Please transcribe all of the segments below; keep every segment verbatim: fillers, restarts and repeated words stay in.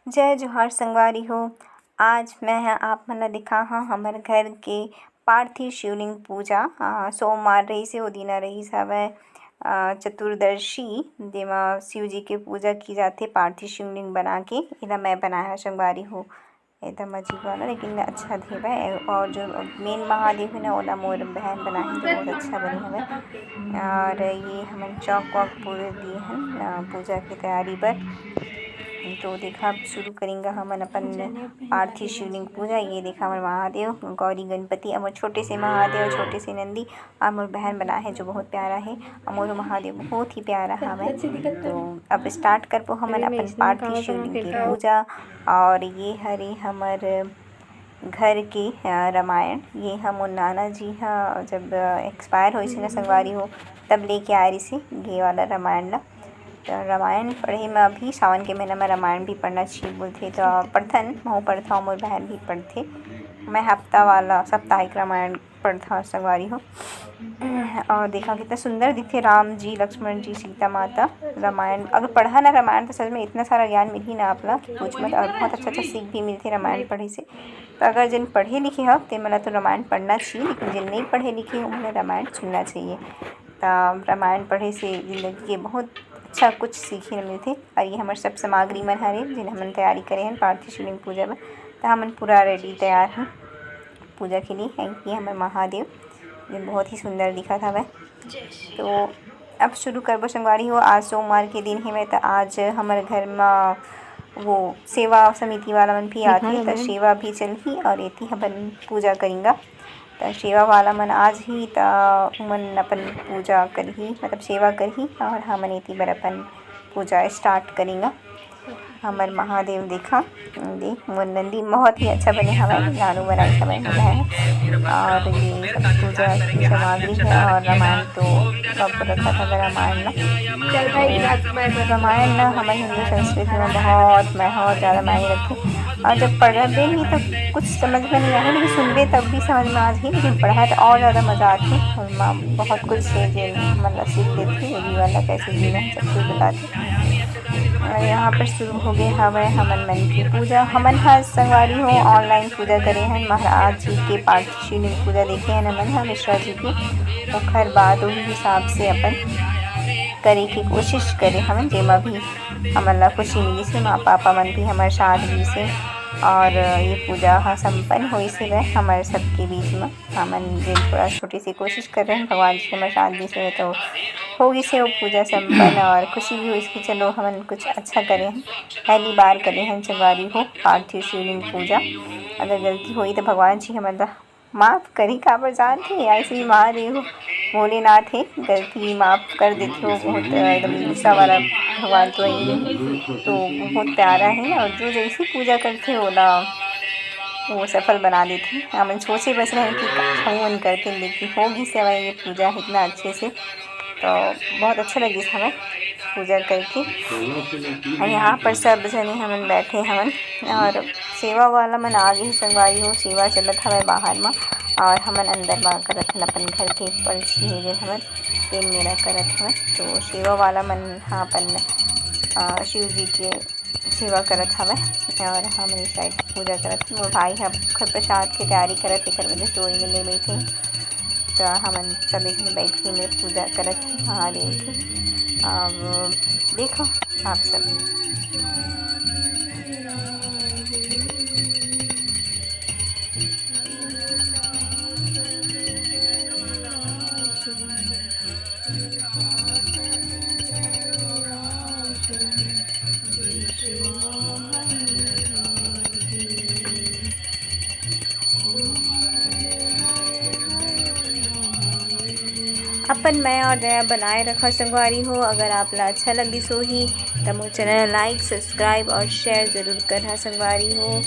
जय जोहार संगवारी हो। आज मैं ह आप मन ला दिखाहूँ हमर घर के पार्थिव शिवलिंग पूजा। अ, सोमवार रहिस हे, ओ दिन रहिस हवय, अ, चतुर्दशी, जेमा शिव जी के पूजा की जाथे पार्थिव शिवलिंग बना के। एला मैं बनाए हव संगवारी हो, एकदम अजीब वाला, लेकिन अच्छा देवे। और जो मेन महादेव हे ना, ओला मोर बहन बनाए हे, तो बहुत अच्छा बने हवय। और ये हमन चौक वॉक पूरे दिए हन, अ, पूजा के तैयारी बर। तो देखा, अब शुरू करेंगे हमन अपन पार्थिव शिवलिंग पूजा। ये देखा, हमर महादेव, गौरी, गणपति, हमर छोटे से महादेव, छोटे से नंदी, और मोर बहन बनाए हे, जो बहुत प्यारा हे। और मोर महादेव बहुत ही प्यारा हवे। तो अब स्टार्ट करबो हमन अपन पार्थिव शिवलिंग के पूजा। और ये हरे हमर घर के, अ, रामायण, ये ह मोर नाना जी ह जब, अ, एक्सपायर होइस हे ना संगवारी हो, तब लेके आए रिहिस हे ये वाला रामायण ला। तो रामायण पढ़े म अभी सावन के महीना में रामायण भी पढ़ना चाहिए बोलथे, तो पढ़थन, महू पढ़थव, मोर बहन भी पढ़थे। मैं हफ्ता वाला, साप्ताहिक रामायण पढ़थव संगवारी हो। और देखा कितना सुंदर दिखथे राम जी, लक्ष्मण जी, सीता माता। रामायण अगर पढ़ा ना रामायण, तो सच में इतना सारा ज्ञान मिलही ना आप ला कि पूछ मत। और बहुत अच्छा अच्छा सीख भी मिलथे रामायण पढ़े से। तो अगर जिन पढ़े लिखे हो, ते मन ला तो रामायण पढ़ना चाहिए, लेकिन जिन नहीं पढ़े लिखे हो, उन्हें रामायण सुनना चाहिए। तो रामायण पढ़े से जिंदगी के बहुत अच्छा कुछ सीखे ल मिलथे। और ये हमर सब सामग्री मन हरे, जिन हमन तैयारी करे हन पार्थिव शिवलिंग पूजा बर। तो हमन पूरा रेडी तैयार हन पूजा के लिए। ये हमर महादेव, ये बहुत ही सुंदर दिखत हवय। तो अब शुरू करबो संगवारी हो। आज सोमवार के दिन हेवय, त आज हमर घर म वो सेवा समिति वाला मन भी आथे, त सेवा भी चलही और एती हमन पूजा करिंगा। त सेवा वाला मन आज ही, त उमन अपन पूजा करही, मतलब सेवा करही, और हमन एती बर अपन पूजा स्टार्ट करिंगा। हमर महादेव देखा, देख मोर नंदी बहुत ही अच्छा बने हवय, झाड़ू बनाई हवय हमर बहन। और ये सब पूजा की सामग्री है और रामायण तो सब रखा था रामायण ना। रामायण ना हमर हिंदू संस्कृति में बहुत, बहुत ज़्यादा मायने रखथे। और जब पढ़बे भी तो कुछ समझ में नहीं आए, लेकिन सुनबे तब भी समझ में आ जाही, लेकिन पढ़ा तो और ज़्यादा मज़ा आथे। और माँ बहुत कुछ से जे मन ला सीख देथे, ये भी वाला कैसे जीना है, सब कुछ बताथे। और यहाँ पर शुरू हो गए हवय हमन मन की पूजा। हमन ह संगवारी हो ऑनलाइन पूजा करे हन, महाराज जी के पार्थिव शिवलिंग पूजा देखे हन हमन ह मिश्रा जी के। ओखर बाद वही हिसाब से अपन करे के कोशिश करे हवन, जेमा भी हमन ला खुशी मिलिस हे। माँ पापा मन भी हमर साथ गिस हे और ये पूजा ह संपन्न होइस हेवय हमर सबके बीच म। हमन जेन थोड़ा छोटी सी कोशिश कर रहे हैं, भगवान जी के हमर साथ गिस हे तो हो गिस हे वो पूजा संपन्न और खुशी भी होइस कि चलो हमन कुछ अच्छा करे हैं, पहली बार करे हैं संगवारी हो पार्थिव शिवलिंग पूजा। अगर गलती होई तो भगवान जी हमन ला माफ करी, काबर जानथे, ऐसे ही महादेव भोलेनाथ हे, गलती माफ कर देथे। वो बहुत एकदम गुस्सा वाला भगवान तो है ही नहीं, तो बहुत प्यारा है। और जो जैसी पूजा करथे ओला वो सफल बना देथे। हमन सोचे बस रहे कि हमन करते, लेकिन हो गिस हवय ये पूजा इतना अच्छे से, तो बहुत अच्छा लगिस हमें पूजा करके। और यहाँ पर सब जने हमन बैठे हवन और सेवा वाला मन आगे हे संगवारी हो, सेवा चलत हवय बाहर म। और हमन अंदर म करत हन अपन घर के पंछी हे जेन हमन तेन मेरा करत हवन। तो सेवा वाला मन ह अपन, अ, शिव जी के सेवा करत हवय और हमन इस साइड पूजा करत हन। मोर भाई ह ओखर प्रसाद के तैयारी करत, एकर वजह से वही में ले बैठे। तो हमन सब एक में बैठ के में पूजा करत हन महादेव के। अब देखो आप सब। अपन मया और दया बनाए रखा संगवारी हो। अगर आप ला अच्छा लगिस होही त मोर चैनल like, subscribe और share जरूर करहा संगवारी हो,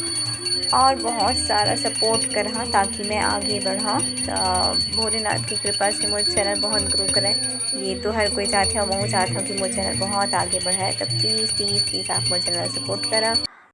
और बहुत सारा support करहा ताकि मैं आगे बढ़ा। त भोलेनाथ की कृपा से मोर चैनल बहुत grow करे। ये तो हर कोई चाहथे और मैं चाहत हूँ कि मोर चैनल बहुत आगे बढ़े। त please, please, please आप मोर चैनल support करा।